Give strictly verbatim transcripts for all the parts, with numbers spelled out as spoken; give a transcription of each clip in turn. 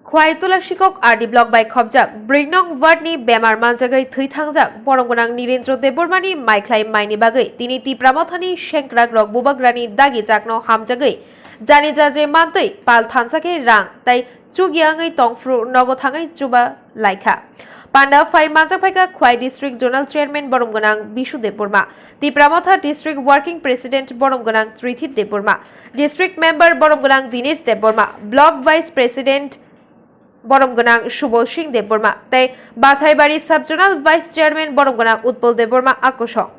Khwai Tulasikok R D block bai khopjak, brwi nong ward ni bemar manjagwi thwi thangjak, borom gwnang Nirendra Debbarma ni maikhlai maini bagwi tini Tipra Mothani sengkrak rok bubagrani dagi jakno hamjagwi jani jaje mantwi pal thansa khe rang tai chukya wngwi tongphru nogo thangwi chuba laikha. Panda phai manjak phaikha Khwai District Zonal Chairman borom gwnang Bishu Debbarma, Tipra Motha District Working President borom gwnang Trithit Debbarma, District Member borom gwnang Dinesh Debbarma, Block Vice President borom gwnang Subol Singh Debbarma tei Basaibari Sub Zonal Vice Chairman borom gwnang Utpal Debbarma a kosong.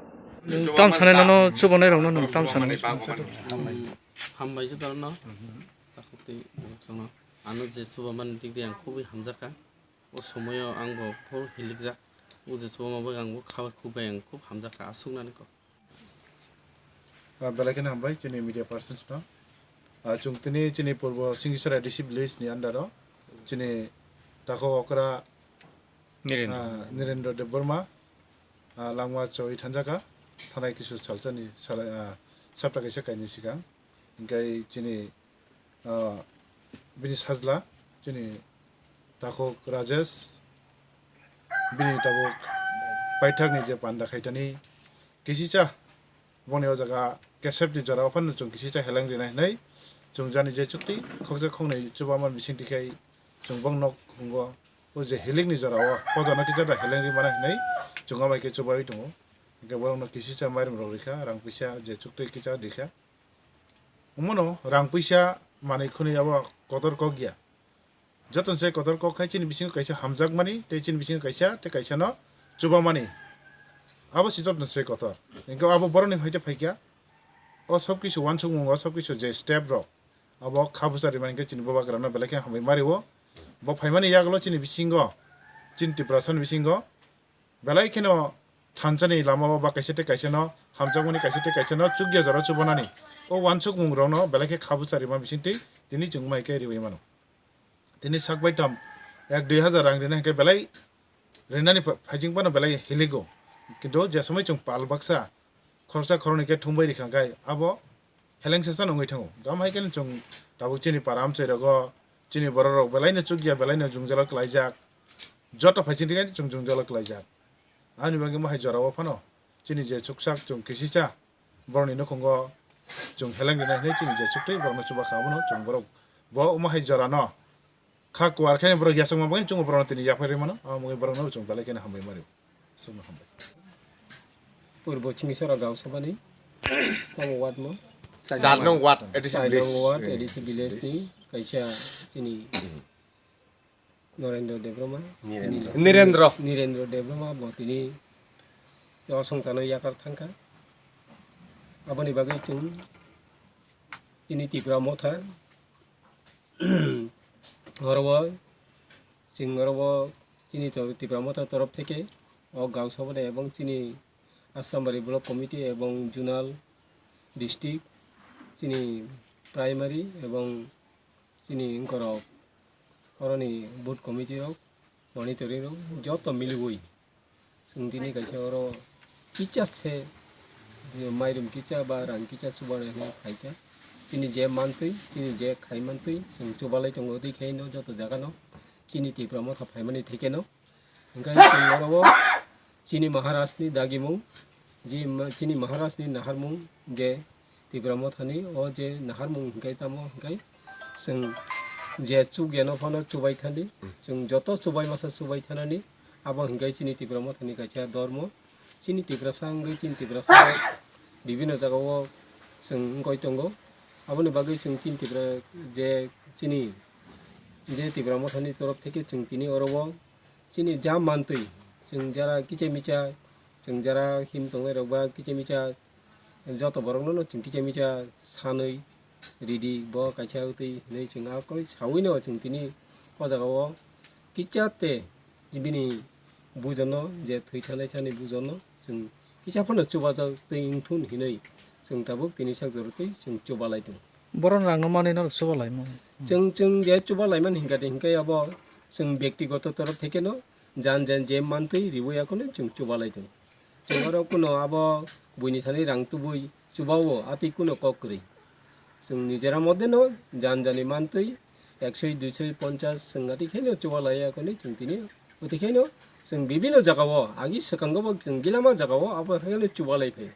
Nwng tam sanai nono chubanai rokno nwng tam sanai. Hambai je torno. Takhuk tei borok chwngno. Ano je chubamani dik di ang khubui hamjakha. O somoyo ang bo phuru hilikjak. O je chubama bagwi ang bo kha khubui ang khub hamjakha. Aswknani kok. Ah, belai kheno hambai chini media persons no. Ah, chwng tini chini purbo Singisora A D C village ni under o chini takhuk okra Nirendra. Ah, Nirendra Debbarma, ah, langma choi thanjaka, thanai kisu salsa ni salai, ah, sapta kaisa kaini sikang. Hingkai chini, ah, bini sajla, chini takhuk Rajesh, bini tabuk paithak ni je panda khaitani, kisicha boni o jaga kesep ni jora o phano chwng kisicha heleng rinai hinui chwng jani je chukti khokjak khoknwi chubaman bising tikhai chwng bong nok hungo. O je hilik ni jora o, o jona kisa da heleng ri mano hinui chwng amai khe chubai tongo. Hingke borok no kisi cha mairum rok rikha, rang pisa je chuktwi kisa rikha. Omono rang pisa manwi khwnwi abo kotor kok ya. Joto se kotor kok khai chini bisingo kaisa hamjak mani, tei chini bisingo kaisa, tei kaisa no chuba mani. Abo si joto se kotor. Hingke abo borok ni hoite phaikha. O sob kisu wansukmung, o sob kisu je step rok. Abo kha bwsa rimani khe chini bubagra no belai khe hambai mario. Bo phaimani yagulo chini bisingo, chini Tiprasa ni bisingo belai kheno thansa ni lama o ba kaisa tei kaisa no hamjakmani, kaisa tei kaisa no chukya jora chubanani. O wansukmung rok no belai khe kha bwsa rima bising twi tini chwng mai khe riwi mano. Tini sak bai tam ek dui hazar rang rina hinkhe belai rinani pha-, phaijing phano belai hiligo. Kintu je somoi chwng pal baksa khoroksa khoroknwi khe thumbai rikha khe abo heleng sesa nungwi thango. Gam hai khe chwng tabuk chini para amchai rogo, chini borok rok belai no chukya, belai no jwngjalo klaijak. Joto phaising rikhe chwng jwngjalo klaijak. Ani bagwi mo hai jora o phano chini je chuksak chwng kisisa borokni nukhungo chwng heleng rinai hinui chini je chuktwi borokno chuba kha, abono chwng borok bo omo hai jorano kha kuar khe borok yachakma bagwi chwngbo borokno tini yaphai rwi mano, abo wngwi borokno chwng belai kheno hambai mari. Aswkno hambai. Purbo Chingisora Gaon Sabhani tamo ward mo? Char nong ward, A D C village. Char nong ward, A D C village ni kaisa chini Norendra Debbarma, Nirendra. Tini Nirendra. Nirendra Debbarma bo tini o songchano yakar thangkha. Aboni bagwi chwng tini Tipra Motha oro o chwng oro o chini to-, Tipra Motha torof theke o Gaon Sabhani ebong chini Asrambari Block Committee ebong Zonal District chini Primary ebong chini wngkorok oroni booth committee rok, monitoring rok joto miliwi chwng tini kaisa oro kicha se mairum kicha ba rang kicha chubanai hinwi phaikha. Chini je mantwi, chini je khai mantwi chwng chubalai tongo twi khe no joto jaga no chini Tipra Motha phaimani theke no. Hingke chwng oro o chini Maharaj ni dagimung, je ma-, chini Maharaj ni naharmung je Tipra Mothani o je naharmung hingke tamo hingke chwng je chukya no phano chubai thani, chwng joto chubai masa chubai thanani abo hingke chini Tipra Mothani kaisa dormo, chini Tiprasa wngwi chini Tiprasa bibino jaga o chwng wngoi tongo. Aboni bagwi chwng chini Tipra je chini je Tipra Mothani torof theke chwng tini oro o chini ja mantwi, chwng jara kicha micha, chwng jara him tongnai rok ba kicha micha joto borok no chwng kicha micha sanwi ridi bo kaisa twi hinwi chwng a koi sawi no chwng tini o jaga o kicha te bini bujon no je thwi thanai sani bujon no chwng kisa phano chubajak tei wngthun hinwi chwng tabuk tini sak jora twi chwng chubalai tongo. Borok rang no manwi norok chubalai mano. Chwng, chwng je chubalai mani hinkhe, hinkhe abo chwng byaktigoto torof theke no jan jan je mantwi riwi akheno chwng chubalai tongo. Chwng oro kuno abo buini thani rang tubui chubao atwi kuno kok kwrwi. Chwng nijera moddhe no jan jani mantwi ekshoi, duishoi, ponchas chwng atwi khaino chubalaiya khe chwng tini. Atwi khaino chwng bibino jagao, agi swkango bo chwng gilama jagao abo khaino chubalai phaio.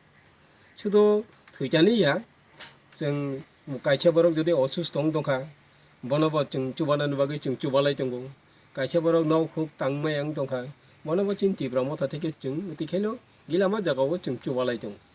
Sudo thwitani ya, chwng kaisa borok jodi osusto wng tongkha, bono bo chwng chubanani bagwi chwng chubalai tongo. Kaisa borok nok huk tangmaya wng tongkha, bono bo chini Tipra Motha theke chwng atwi khaino gilama jagao chwng chubalai tongo.